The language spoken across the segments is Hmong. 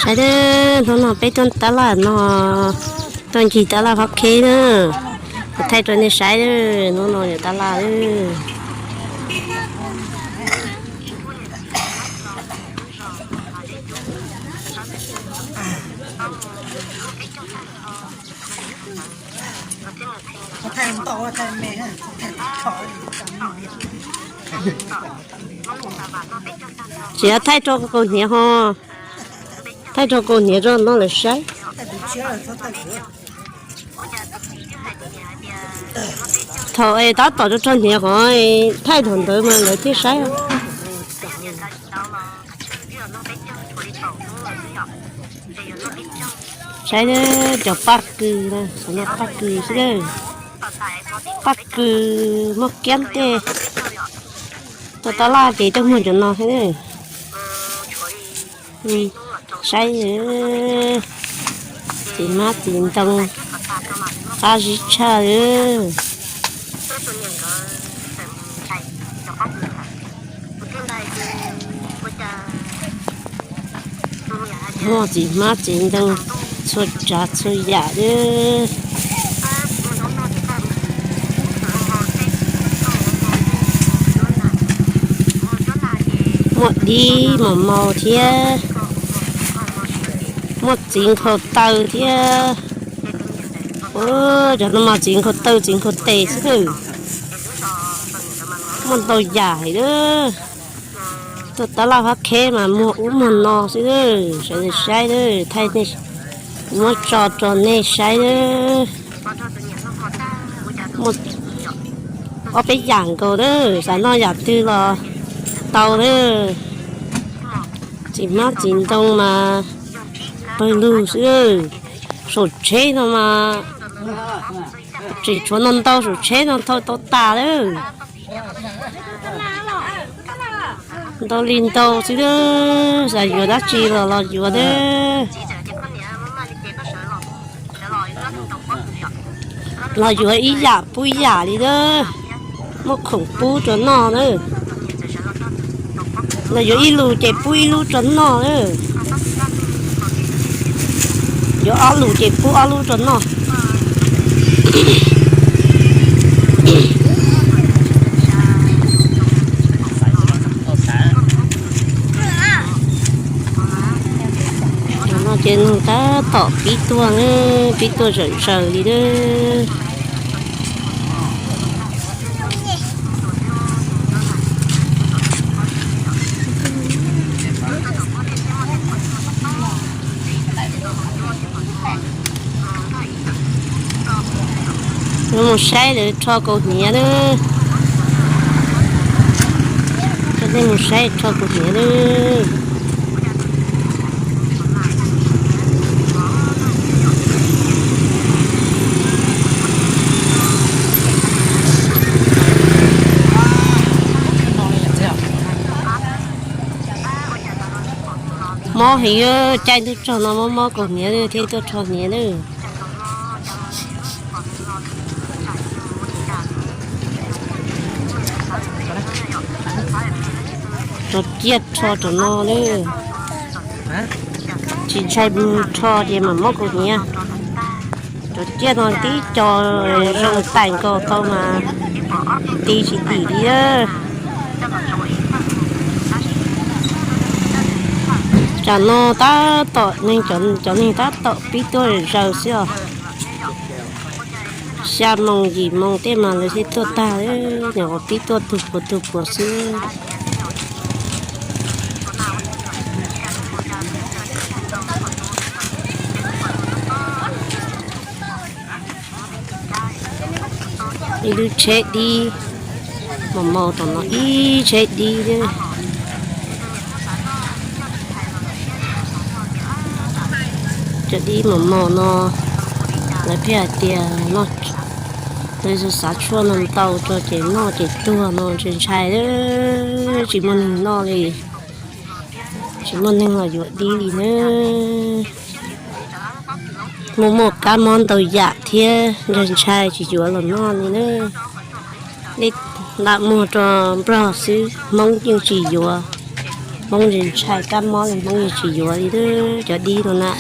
Saib, hnub no peb tuaj tab laj no, tuaj ncig tab laj Fab Kheb na, thaij rau nej saib, hnub no yuav tab laj. Tsis thaij rau kaus hniav ho, thaij rau kaus hniav rau no lawv saib. Thaum es tab tom rau rau hniav qhov, thaij thaum ntawd mas lawv thiaj saib. Saib cov paj kws, xov no paj kws xwb, paj kws muaj kiab tej. Tuaj tab laj ces tuaj muag cov no xwb. Saib, txiv hmab txiv ntoo, qab zib tshaj. Muaj txiv hmab txiv ntoo txhua tsav txhua yam. Muaj dib mos maus thiab, muaj txiv nkhaus taw thiab. Cov no mas txiv nkhaus taw txiv nkhaus tes xwb. Muaj ntau yam heev. Tuaj tab laj Fab Kheb mas muag ub muag no xwb, sawv daws saib, thaij, muab tso rau nej saib. Muaj ob peb yam nkaus, xav noj yam twg los tau. Txiv hmab txiv ntoo mas pawg lug xwb. Saum tsheb no mas tseem tshuav ntau ntau, saum tsheb no thau tau tas lawm. Ntau li ntau xwb, xav yuav dab tsi los los yuav. Los yuav ib yam pub ib yam li na. Muaj khoom pub rau noj na. Los yuav ib lus ces pub ib lub rau noj na. Yuav ob lus ces pub ob lub rau noj. No ces nws tab tom pib tuaj, pib tuaj zawm zaws li na. Yuav mus saib lawv rho kaus hniav na. Coj nej mus saib rho kaus hniav na. Mob heev, caij ntuj tsaug no mob mob kaus hniav thiaj tuaj rho hniav na. Rau ciaj rho rau no na. Tsis ntshai rho ces mam mob kaus hniav. Cov ciaj no tib co zoo tais nkaus tau mas ti tsis tim li. Tsam no tab tom neeg, cov neeg tab tom pib tuaj zaws xwb os. Xya moos yim moos tej mas lawv thiaj tuaj tag, nyuam qhuav pib tuaj tug puas tug puas xwb. Ib lub tsheb dib mos mos tom no, ib tsheb dib thiab. Cov dib mos mos no lawv pheej hais tias no, lawv xav tshuaj no ntau rau ces noj ces tuag no ntshai ntshai, tsis muaj neeg noj li, tsis muaj neeg los yuav dib li na. Muaj muaj kab mob ntau yam thiab, ntshai ntshai tsis yuav los noj li na. Dib lam muag rau Nplog xwb, Hmoob yeej tsis yuav. Hmoob ntshai kab mob li, Hmoob yeej tsis yuav li cov dib no na.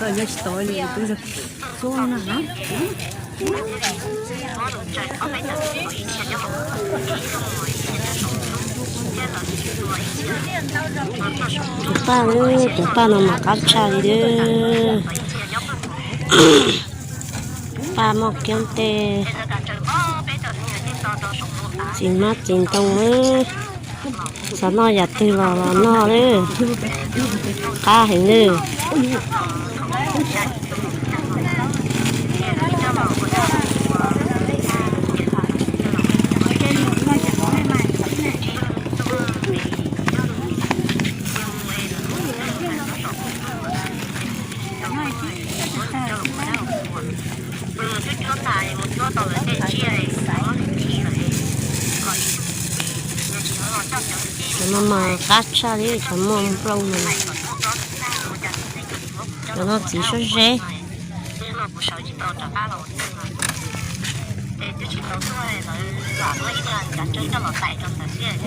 Tsis tau li, twb xub na. Cov paj, cov paj no mas qab tshaj li. Paj moj kiab tej, txiv hmab txiv ntoo, xav noj yam twg los los noj lawm, qab heev lawm. Cov no mas qab tshaj li, cov muaj nplooj no. Cov no txiv suab zeb.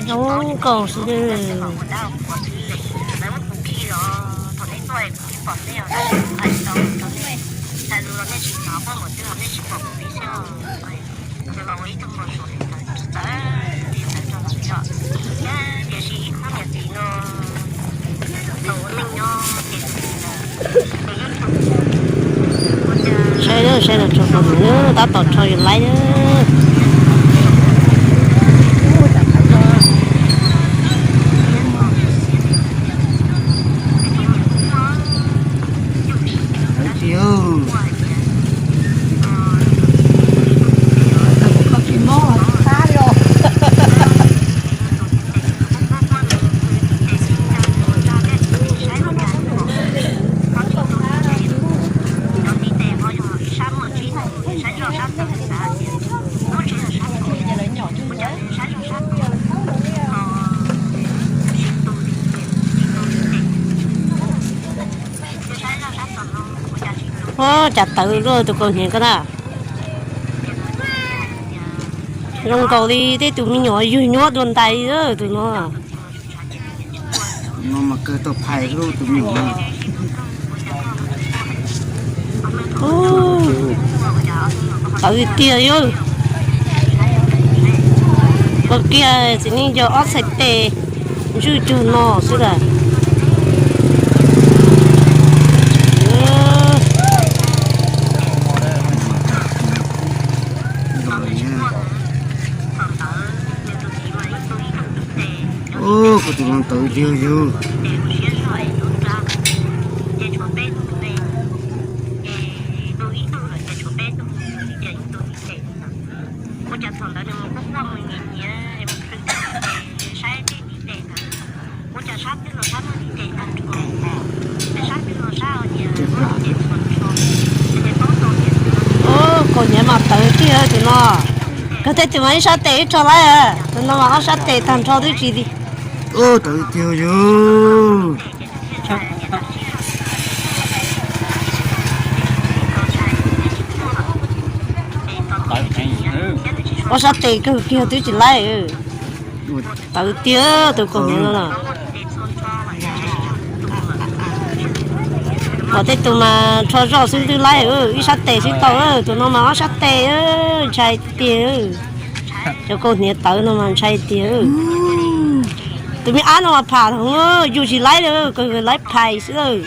Zoo nkauj xwb. Saib, saib los tso qhov mus, tab tom rho yus laib. Ua cas tawv luaj tus kaus hniav ko na. Zoo nkaus li tej tus me nyuam yug nyuab dua ntais tus no. No mas kawg tau phais lub tus me nyuam. Tawv tiag yog. Kaus kiag txiv neej yog ob txhais tes ntswj cuag no xwb lawm. Ub, kuv tus no tawv tiag yog. Ces tshuav peb tug me, ces tug ib tug lawm ces tshuav peb tug, ces ib tug ib tes. Ua cas thaum ntawd nws mus quaj quaj mus nyiav nyiav mus khwv tes, saib tej ntiv tes ntawd, ua cas sab twg los sab muaj ntiv tes tag nrho, sab twg los sab hais tias muaj ntiv tes tag nrho, ces paub tau tias kaus hniav mas tawv tiag tus no. Kawg tej tus mas ib sab tes ib rog laib, tus no mas ob sab tes tag nrho twb tsis li. Tawv tiag yus. Ob sab tes kawg kiag twb tsis laib. Tawv tiag tus kaus hniav no. Pom tej tus mas rho zoj xwb twb laib, ib sab tes xwb tau, tus no mas ob sab tes, ntshai tiag. Cov kaus hniav tawv no mas ntshai tiag. Tus me ab no mas pham heev, yus tsis laib li, kawg laib phais xwb lawm.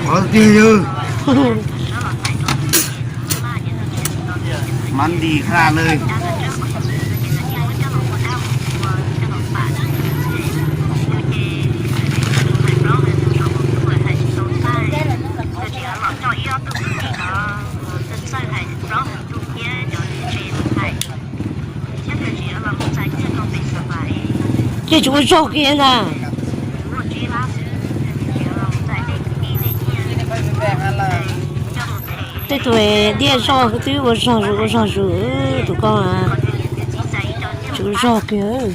Qhov tiag yog mab nti khaj lawm. Ces tsis ua zog kiag ntag. Tej tus diaj zoj twb ua zog zus ua zog zus, tus ko tsis ua zog kiag.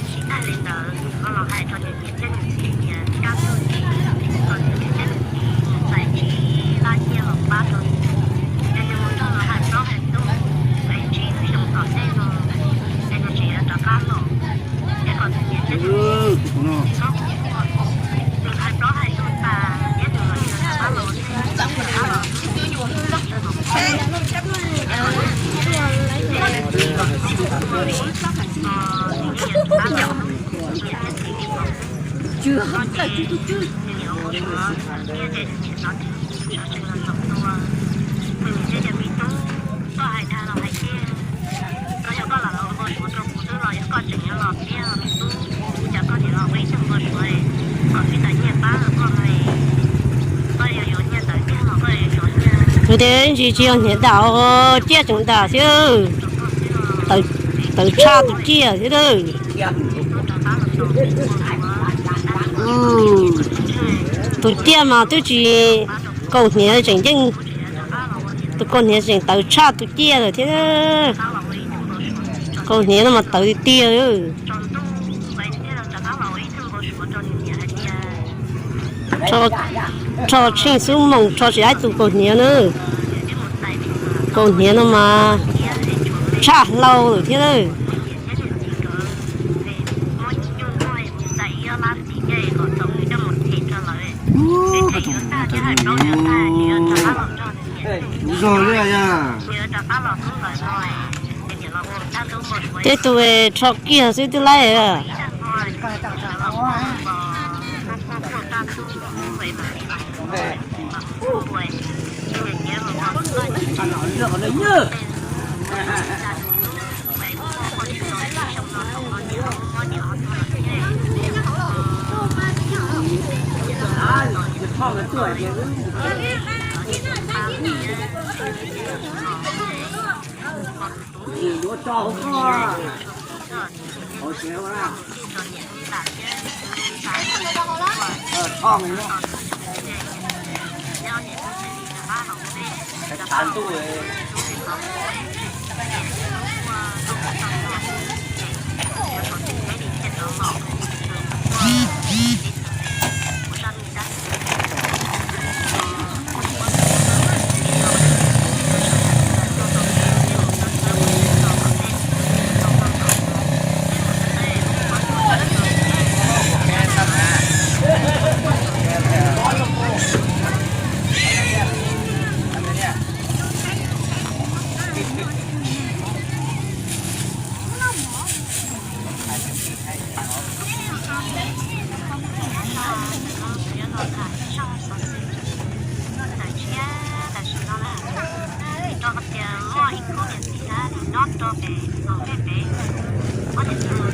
Tsis tag li ntawd, koj los hais rau niam thiab nws txiv tias koj txhob mus, koj niam thiab nws txiv txais tsis laj nyiaj los pab rau yus. Yog yus mus nrog lawv hais plaub hais ntug, hais tsib lub xyoo tom ntej no, es nws tseem yuav rov qab los, es kom tus niam thiab tus txiv txhob mus ua, nws hais plaub hais ntug tas thiab nws los yuav rov qab los, rov qab los. Kuv tias ntsis tsis yog hniav dam, ciaj tseem dam thiab, tawv tshaj tus ciaj thiab. Tus ciaj mas twb tsis, kaus hniav tseem yeej, tus kaus hniav tseem tawv tshaj tus ciaj lawm thiab. Kaus hniav no mas tawv tiag tiag. Rho tsheej xub moos rho tsis haib tus kaus hniav na. Kaus hniav no mas tshaj hlau lawm thiab lawm. Zog li, tej tus rho kiag xwb twb laib. Yuav tso hauv koj. Hauv tsev hauv na. Tso nws no. Thav ntuj. Tam sim no na, rau qhov tias muaj ib khub niam txiv hab nyob rau pem, pem, ob niam txiv